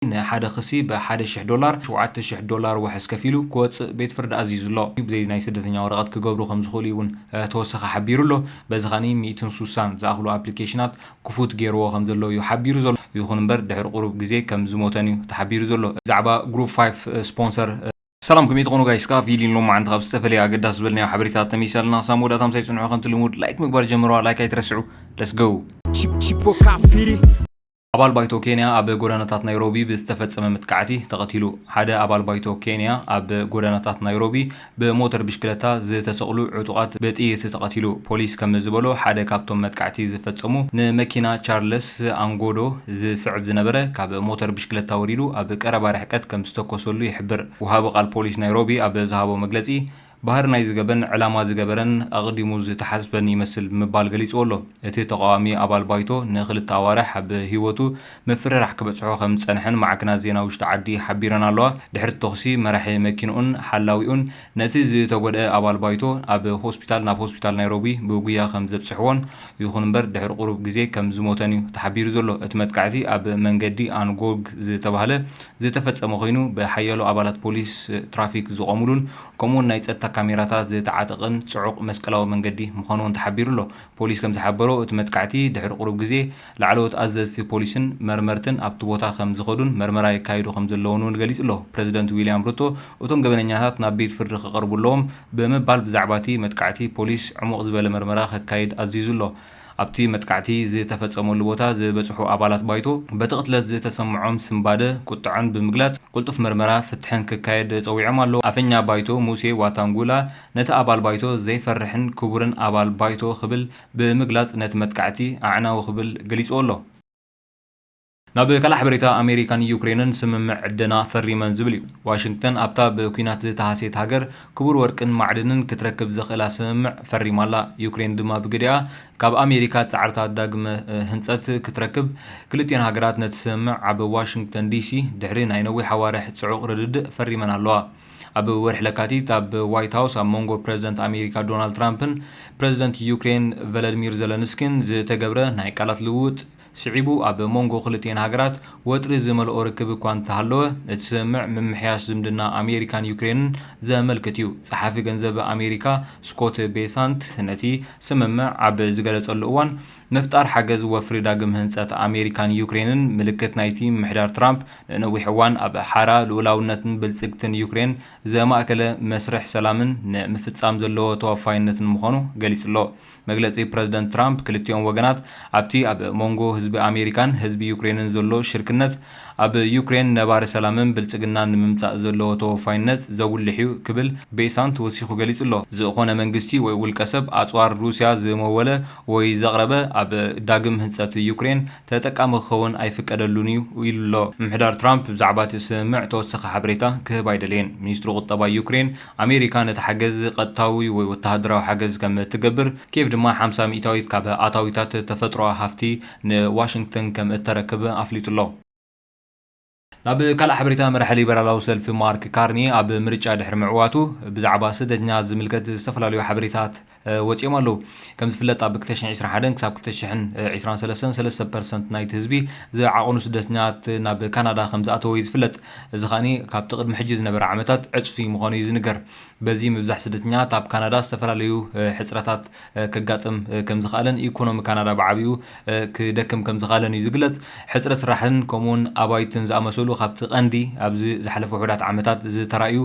ንሓደ ክሲ ብሓደ ሽሕ ዶላር፣ ሸውዓተ ሽሕ ዶላር ዋሕስ ከፊሉ ክወፅእ ቤት ፍርዲ ኣዚዙ ኣሎ። ብዘይ ናይ ስደተኛ ወረቐት ክገብሩ ከም ዝኽእሉ እውን ተወሰኸ ሓቢሩ ኣሎ። በዚ ኸኒ ሚእትን ሱሳን ዝኣኽሉ ኣፕሊኬሽናት ክፉት ገይርዎ ከም ዘሎ እዩ ሓቢሩ ዘሎ። ይኹን እምበር ድሕሪ ቁሩብ ግዜ ከም ዝሞተን እዩ ተሓቢሩ ዘሎ። ብዛዕባ ግሩፕ ፋይቭ ስፖንሰር ሰላም፣ ከመይ ትኾኑ ጋይስ? ካብ ፊል ኢሎም መዓንቲ ካብ ዝተፈለየ ኣገዳሲ ዝበልናዮ ሓበሬታት ተመይሰልና። ሳም ወዳእታ ምሳይ ጽንሑ ከምቲ ልሙድ ላይክ ምግባር ጀምረዋ። ላይክ ኣይትረስዑ። Let's go። Chip- Chipo Kafiri. ኣባል ባይቶ ኬንያ ኣብ ጎደናታት ናይሮቢ ብዝተፈጸመ መጥቃዕቲ ተቐቲሉ። ሓደ ኣባል ባይቶ ኬንያ ኣብ ጎደናታት ናይሮቢ ብሞተር ብሽክለታ ዝተሰቕሉ ዕጡቓት ብጥይት ተቐቲሉ። ፖሊስ ከም ዝበሎ ሓደ ካብቶም መጥቃዕቲ ዝፈጸሙ ንመኪና ቻርለስ ኣንጎዶ ዝስዕብ ዝነበረ ካብ ሞተር ብሽክለታ ወሪዱ ኣብ ቀረባ ርሕቀት ከም ዝተኮሰሉ ይሕብር። ወሃቢ ቃል ፖሊስ ናይሮቢ ኣብ ዝሃቦ መግለጺ፣ ባህሪ ናይ ዝገበን ዕላማ ዝገበረን ኣቕዲሙ ዝተሓስበን ይመስል ብምባል ገሊጽዎ ኣሎ። እቲ ተቓዋሚ ኣባል ባይቶ ንኽልተ ኣዋርሕ ኣብ ህይወቱ ምፍርራሕ ክበጽሖ ከም ዝጸንሐን ማዕከናት ዜና ውሽጢ ዓዲ ሓቢረን ኣለዋ። ድሕሪ ተኹሲ መራሒ መኪንኡን ሓላዊኡን ነቲ ዝተጎድአ ኣባል ባይቶ ኣብ ሆስፒታል፣ ናብ ሆስፒታል ናይሮቢ ብጉያ ከም ዘብጽሕዎን፣ ይኹን እምበር ድሕሪ ቁሩብ ግዜ ከም ዝሞተን እዩ ተሓቢሩ ዘሎ። እቲ መጥቃዕቲ ኣብ መንገዲ ኣንጎግ ዝተባህለ ዝተፈጸመ ኮይኑ፣ ብሓያሎ ኣባላት ፖሊስ ትራፊክ ዝቖሙሉን ከምኡውን ናይ ጸጥታ ካሜራታት ዝተዓጠቐን ጽዑቕ መስቀላዊ መንገዲ ምዃኑ እውን ተሓቢሩ ኣሎ። ፖሊስ ከም ዝሓበሮ፣ እቲ መጥቃዕቲ ድሕሪ ቁሩብ ግዜ ላዕለዎት ኣዘዝቲ ፖሊስን መርመርትን ኣብቲ ቦታ ከም ዝኸዱን መርመራ የካይዱ ከም ዘለውን እውን ገሊጹ ኣሎ። ፕረዚደንት ዊልያም ሩቶ፣ እቶም ገበነኛታት ናብ ቤት ፍርዲ ክቐርቡ ኣለዎም ብምባል ብዛዕባ እቲ መጥቃዕቲ ፖሊስ ዕሙቕ ዝበለ መርመራ ከካይድ ኣዚዙ ኣሎ። ኣብቲ መጥቃዕቲ ዝተፈጸመሉ ቦታ ዝበጽሑ ኣባላት ባይቶ፣ በቲ ቅትለት ዝተሰምዖም ስንባደ ቁጥዐን ብምግላጽ፣ ቅልጡፍ መርመራ ፍትሕን ክካየድ ጸዊዖም ኣለዉ። ኣፈኛ ባይቶ ሙሴ ዋታንጉላ፣ ነቲ ኣባል ባይቶ ዘይፈርሕን ክቡርን ኣባል ባይቶ ክብል ብምግላጽ፣ ነቲ መጥቃዕቲ ኣዕናዊ ክብል ገሊጽዎ ኣሎ። ናብ ካልእ ሓበሬታ፣ ኣሜሪካን ዩክሬንን ስምምዕ ዕደና ፈሪመን ዝብል እዩ። ዋሽንግተን ኣብታ ብኲናት ዝተሃስየት ሃገር ክቡር ወርቅን ማዕድንን ክትረክብ ዘኽእላ ስምምዕ ፈሪማ ኣላ። ዩክሬን ድማ ብግዲኣ፣ ካብ ኣሜሪካ ጻዕርታት ዳግመ ህንጸት ክትረክብ፣ ክልቲኤን ሃገራት ነቲ ስምምዕ ኣብ ዋሽንግተን ዲሲ ድሕሪ ናይ ነዊሕ ኣዋርሕ ጽዑቕ ርድድእ ፈሪመን ኣለዋ። ኣብ ወርሒ ለካቲት ኣብ ዋይት ሃውስ ኣብ መንጎ ፕረዚደንት ኣሜሪካ ዶናልድ ትራምፕን ፕረዚደንት ዩክሬን ቨለድሚር ዘለንስኪን ዝተገብረ ናይ ቃላት ልውውጥ ስዒቡ፣ ኣብ መንጎ ክልቲኤን ሃገራት ወጥሪ ዝመልኦ ርክብ እኳ እንተሃለወ፣ እቲ ስምምዕ ምምሕያሽ ዝምድና ኣሜሪካን ዩክሬንን ዘመልክት እዩ። ጸሓፊ ገንዘብ ኣሜሪካ ስኮት ቤሳንት ነቲ ስምምዕ ኣብ ዝገለጸሉ እዋን፣ ምፍጣር ሓገዝ ወፍሪ ዳግም ህንጸት ኣሜሪካን ዩክሬንን ምልክት ናይቲ ምምሕዳር ትራምፕ ንነዊሕ እዋን ኣብ ሓራ ልኡላውነትን ብልጽግትን ዩክሬን ዘማእከለ መስርሕ ሰላምን ንምፍጻም ዘለዎ ተወፋይነትን ምዃኑ ገሊጹ ኣሎ። መግለጺ ፕረዚደንት ትራምፕ፣ ክልቲኦም ወገናት ኣብቲ ኣብ መንጎ ህዝቢ ኣሜሪካን ህዝቢ ዩክሬንን ዘሎ ሽርክነት፣ ኣብ ዩክሬን ነባሪ ሰላምን ብልጽግናን ንምምጻእ ዘለዎ ተወፋይነት ዘጉልሕ እዩ ክብል ቤሳንት ወሲኹ ገሊጹ ኣሎ። ዝኾነ መንግስቲ ወይ ውልቀ ሰብ ኣጽዋር ሩስያ ዝመወለ ወይ ዘቕረበ ኣብ ዳግም ህንጸት ዩክሬን ተጠቃሚ ክኸውን ኣይፍቀደሉን እዩ ኢሉ ኣሎ። ምምሕዳር ትራምፕ ብዛዕባ እቲ ስምምዕ ተወሳኺ ሓበሬታ ክህብ ኣይደለየን። ሚኒስትሪ ቁጠባ ዩክሬን፣ ኣሜሪካ ነቲ ሓገዝ ቀጥታዊ ወይ ወተሃደራዊ ሓገዝ ከም እትገብር፣ ኬቭ ድማ ሓምሳ ሚእታዊት ካብ ኣታዊታት ተፈጥሮኣዊ ሃፍቲ ንዋሽንግተን ከም እተረክብ ኣፍሊጡ ኣሎ። ናብ ካልእ ሓበሬታ፣ መራሒ ሊበራላዊ ሰልፊ ማርክ ካርኒ ኣብ ምርጫ ድሕሪ ምዕዋቱ ብዛዕባ ስደተኛታት ዝምልከት ዝተፈላለዩ ሓበሬታት፣ እ፣ ወጺኦም ኣለዉ። ከም ዝፍለጥ፣ ኣብ ክልተ ሽሕን ዕስራን ሓደን ክሳብ ክልተ ሽሕን ዕስራን ሰለስተን ሰለስተ ፐርሰንት ናይቲ ህዝቢ ዝዓቐኑ ስደተኛታት ናብ ካናዳ ከም ዝኣተወ እዩ ዝፍለጥ። እዚ ከኣኒ ካብቲ ቅድሚ ሕጂ ዝነበረ ዓመታት ዕጽፊ ምዃኑ እዩ ዝንገር። በዚ ምብዛሕ ስደተኛታት ኣብ ካናዳ ዝተፈላለዩ፣ እ፣ ሕጽረታት፣ እ፣ ከጋጥም፣ እ፣ ከም ዝኸኣለን ኢኮኖሚ ካናዳ ብዓቢኡ፣ እ፣ ክደክም ከም ዝኸኣለን እዩ ዝግለጽ። ሕጽረት ስራሕን ከምኡውን ኣባይትን ዝኣመሰሉ ካብቲ ቀንዲ ኣብዚ ዝሓለፈ ውሑዳት ዓመታት ዝተራእዩ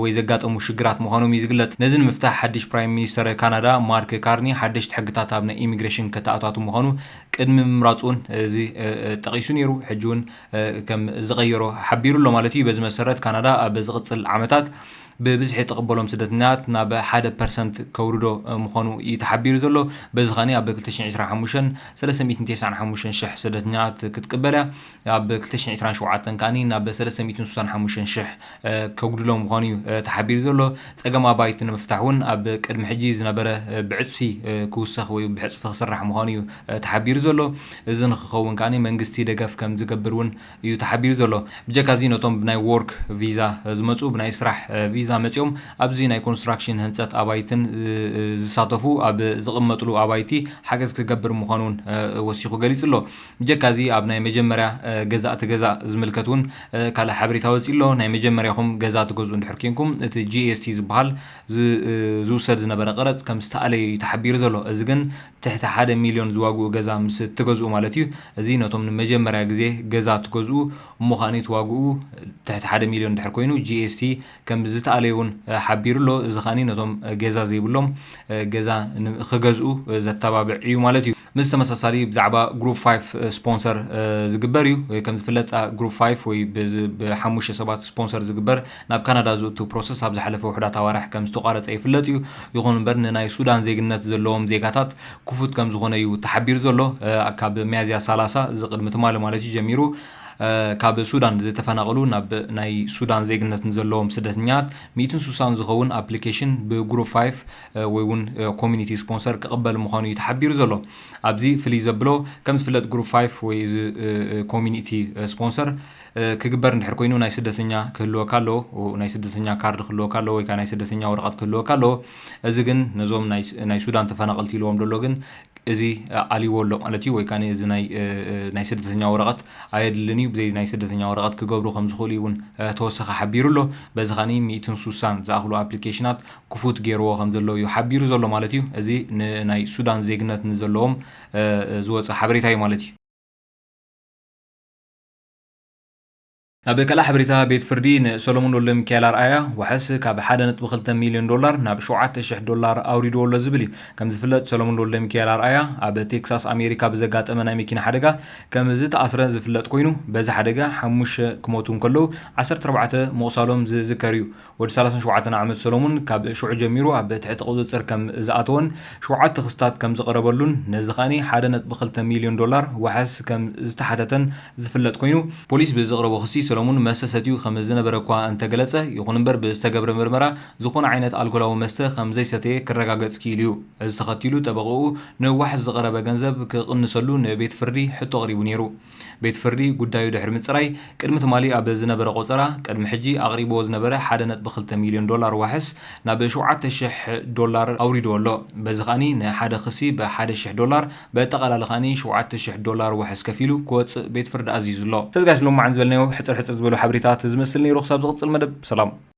ወይ ዘጋጠሙ ሽግራት ምዃኖም እዩ ዝግለጽ። ነዚ ንምፍታሕ ሓድሽ ፕራይም ሚኒስተር ካናዳ ማርክ ካርኒ ሓደሽቲ ሕግታት ኣብ ናይ ኢሚግሬሽን ከተኣታቱ ምዃኑ ቅድሚ ምምራጹ እውን እዚ፣ እ፣ እ፣ ጠቒሱ ነይሩ። ሕጂ እውን፣ እ፣ ከም ዝቐየሮ ሓቢሩ ኣሎ ማለት እዩ። በዚ መሰረት ካናዳ ኣብ ዝቕጽል ዓመታት ብብዝሒ ትቕበሎም ስደተኛታት ናብ ሓደ ፐርሰንት ከውርዶ፣ እ፣ ምዃኑ እዩ ተሓቢሩ ዘሎ። በዚ ኸኒ ኣብ ክልተ ሽሕን ዕስራን ሓሙሽተን ሰለስተ ሚእትን ተስዓን ሓሙሽተን ሽሕ ስደተኛታት ክትቅበል እያ። ኣብ ክልተ ሽሕን ዕስራን ሸውዓተን ከኣኒ ናብ ሰለስተ ሚእትን ስሳን ሓሙሽተን ሽሕ፣ እ፣ ከጉድሎ ምዃኑ እዩ፣ እ፣ ተሓቢሩ ዘሎ። ጸገም ኣባይቲ ንምፍታሕ እውን ኣብ ቅድሚ ሕጂ ዝነበረ፣ እ፣ ብዕጽፊ፣ እ፣ ክውሰኽ ወይ ብዕጽፊ ክስራሕ ምዃኑ እዩ፣ እ፣ ተሓቢሩ ዘሎ። እዚ ንክኸውን ከኣኒ መንግስቲ ደገፍ ከም ዝገብር እውን እዩ ተሓቢሩ ዘሎ። ብጀካ እዚ ነቶም ብናይ ወርክ ቪዛ ዝመጹ ብናይ ስራሕ፣ እ፣ ቪዛ መፂኦም ኣብዚ ናይ ኮንስትራክሽን ህንፀት ኣባይትን ዝሳተፉ ኣብ ዝቕመጥሉ ኣባይቲ ሓገዝ ክገብር ምዃኑ እውን ወሲኹ ገሊጹ ኣሎ። ብጀካ እዚ ኣብ ናይ መጀመርያ ገዛእቲ ገዛ ዝምልከት እውን ካልእ ሓበሬታ ወፂኡ ኣሎ። ናይ መጀመርያኹም ገዛ ትገዝኡ እንድሕር ኮንኩም እቲ ጂ ኤስ ቲ ዝበሃል ዝውሰድ ዝነበረ ቀረፅ ከም ዝተኣለየ እዩ ተሓቢሩ ዘሎ። እዚ ግን ትሕቲ ሓደ ሚልዮን ዝዋግኡ ገዛ ምስ ትገዝኡ ማለት እዩ። እዚ ነቶም ንመጀመርያ ግዜ ገዛ ትገዝኡ እሞ ከዓኒ እቲ ዋግኡ ትሕቲ ሓደ ሚልዮን ድሕር ኮይኑ ጂ ኤስ ቲ ከም ዝተኣለየ እውን ሓቢሩ ኣሎ። እዚ ከዓኒ ነቶም ገዛ ዘይብሎም ገዛ ክገዝኡ ዘተባብዕ እዩ ማለት እዩ። ምስ ተመሳሳሊ ብዛዕባ ግሩፕ ፋይቭ ስፖንሰር ዝግበር እዩ። ከም ዝፍለጥ ግሩፕ ፋይቭ ወይ ብሓሙሽተ ሰባት ስፖንሰር ዝግበር ናብ ካናዳ ዝእቱ ፕሮሰስ ኣብ ዝሓለፈ ውሕዳት ኣዋርሕ ከም ዝተቋረፀ ይፍለጥ እዩ። ይኹን እምበር ንናይ ሱዳን ዜግነት ዘለዎም ዜጋታት ክፉት ከም ዝኾነ እዩ ተሓቢሩ ዘሎ። ካብ ሚያዝያ ሰላሳ እዚ ቅድሚ ትማሊ ማለት እዩ ጀሚሩ ካብ ሱዳን ዝተፈናቐሉ ናብ ናይ ሱዳን ዜግነት ንዘለዎም ስደተኛታት ሚእትን ስሳን ዝኸውን ኣፕሊኬሽን ብግሩፕ ፋይቭ ወይ እውን ኮሚኒቲ ስፖንሰር ክቕበል ምዃኑ እዩ ተሓቢሩ ዘሎ። ኣብዚ ፍልይ ዘብሎ ከም ዝፍለጥ ግሩፕ ፋይቭ ወይ እዚ ኮሚኒቲ ስፖንሰር ክግበር እንድሕር ኮይኑ ናይ ስደተኛ ክህልወካ ኣለዎ፣ ናይ ስደተኛ ካርድ ክህልወካ ኣለዎ ወይ ከዓ ናይ ስደተኛ ወረቐት ክህልወካ ኣለዎ። እዚ ግን ነዞም ናይ ሱዳን ተፈናቐልቲ ኢልዎም ዘሎ ግን እዚ ኣልይዎ ኣሎ ማለት እዩ። ወይ ከዓ እዚ ናይ ስደተኛ ወረቐት ኣየድልን እዩ። ብዘይ ናይ ስደተኛ ወረቐት ክገብሩ ከም ዝኽእሉ እውን ተወሰኸ ሓቢሩ ኣሎ። በዚ ከዓኒ ሚእትን ስሳን ዝኣኽሉ ኣፕሊኬሽናት ክፉት ገይርዎ ከም ዘሎ እዩ ሓቢሩ ዘሎ ማለት እዩ። እዚ ንናይ ሱዳን ዜግነት ንዘለዎም ዝወፀ ሓበሬታ እዩ ማለት እዩ። ናብ ካልእ ሓበሬታ፣ ቤት ፍርዲ ንሰሎሞን ወልደ ሚካኤል ኣርኣያ ዋሕስ ካብ ሓደ ነጥቢ ክልተ ሚልዮን ዶላር ናብ ሸውዓተ ሽሕ ዶላር ኣውሪድዎ ኣሎ ዝብል እዩ። ከም ዝፍለጥ ሰሎሞን ወልደ ሚካኤል ኣርኣያ ኣብ ቴክሳስ ኣሜሪካ ብዘጋጠመ ናይ መኪና ሓደጋ ከም ዝተኣስረ ዝፍለጥ ኮይኑ በዚ ሓደጋ ሓሙሽተ ክሞቱ እንከለዉ ዓሰርተ ኣርባዕተ ምቑሳሎም ዝዝከር እዩ። ወዲ ሰላሳን ሸውዓተን ዓመት ሰሎሙን ካብ ሽዑ ጀሚሩ ኣብ ትሕቲ ቁፅፅር ከም ዝኣተወን ሸውዓተ ክስታት ከም ዝቐረበሉን ነዚ ከዓኒ ሓደ ነጥቢ ክልተ ሚልዮን ዶላር ዋሕስ ከም ዝተሓተተን ዝፍለጥ ኮይኑ ፖሊስ ብዝቕረቦ ክሲ ሰሎሙን መስተ ሰትዩ ከም ዝነበረ እኳ እንተገለፀ ይኹን እምበር ብዝተገብረ ምርመራ ዝኾነ ዓይነት ኣልኮላዊ መስተ ከም ዘይሰተየ ክረጋገፅ ክኢሉ እዩ። እዚ ተኸቲሉ ጠበቕኡ ንዋሕስ ዝቐረበ ገንዘብ ክቕንሰሉ ንቤት ፍርዲ ሕቶ ኣቕሪቡ ነይሩ። ቤት ፍርዲ ጉዳዩ ድሕሪ ምፅራይ ቅድሚ ትማሊ ኣብ ዝነበረ ቆፀራ ቅድሚ ሕጂ ኣቕሪብዎ ዝነበረ ሓደ ነጥቢ ክልተ ሚልዮን ዶላር ዋሕስ ናብ ሸውዓተ ሽሕ ዶላር ኣውሪድዎ ኣሎ። በዚ ከዓኒ ንሓደ ክሲ ብሓደ ሽሕ ዶላር በጠቓላሊ ከዓኒ ሸውዓተ ሽሕ ዶላር ዋሕስ ከፊሉ ክወፅእ ቤት ፍርዲ ኣዚዙ ኣሎ። ሰዝጋሽ ሎማዓን ዝበልናዮ ሕፅር ሕፅር ዝበሉ ሓበሬታት ዝመስል ነይሩ። ክሳብ ዝቕፅል መደብ ሰላም።